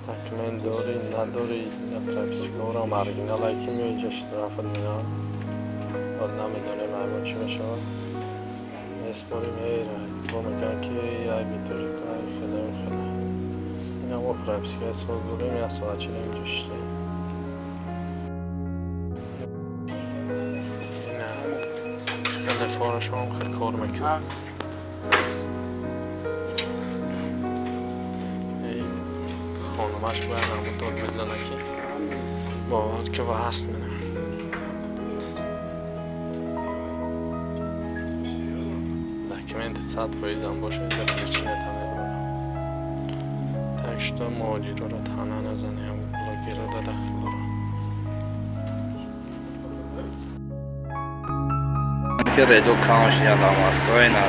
Документ дорӣ, надорӣ, пропискаҳоро оригиналае ки меои инҷа штрафат менаванд. Баъд намедонем айбон чӣ мешавад. Меспорим, бо мегӯянд, ки айби тоҷика, хеле хеле. Ина мо пропискаи соз дорем, як соат чилем инҷо шиштем. Ина хеле форашон хеле кор мекунад. Хонумаш бояд ҳамун дод мезана, ки бовар ки ва ҳаст менам. Документи 100%-ам бошад, инҷа причината мебарам. Так что муҳоҷирора таъна назанем, ҳамун блогерро дахл дорам. Ки рейдо кам шуда дар Москва, ина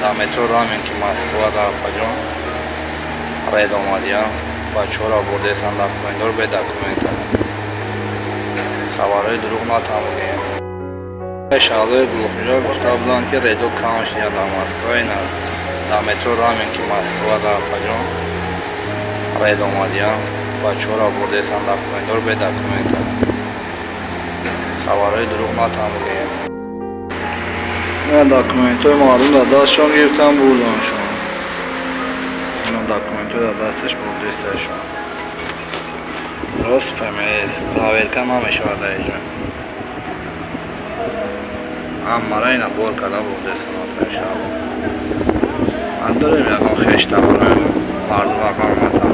дар метро Раменки Москва дар Паҷон рейд омадия, бачаҳоро бурдесан, документдор, бе документа. Хабарҳои дурӯғ натамогем. Шаҳлои Гулхуҷа гуфта буданд, ки рейдо кам шуда дар Москва, ина дар метро Раменки Москва дар Паҷон рейд омадия, бачаҳоро бурдесан, документдор, бе документа. Хабарҳои дурӯғ натамогем. Ина документҳои мардум дар дастшон гирифтан, бурданшон. Ина документҳои дар дасташ бурдисташон. Рост ФМС проверка намешавад дар инҷо. Ҳамаро ина бор карда бурдесан шаб. Ман дорем ягон хештабарои мардум ақал натам.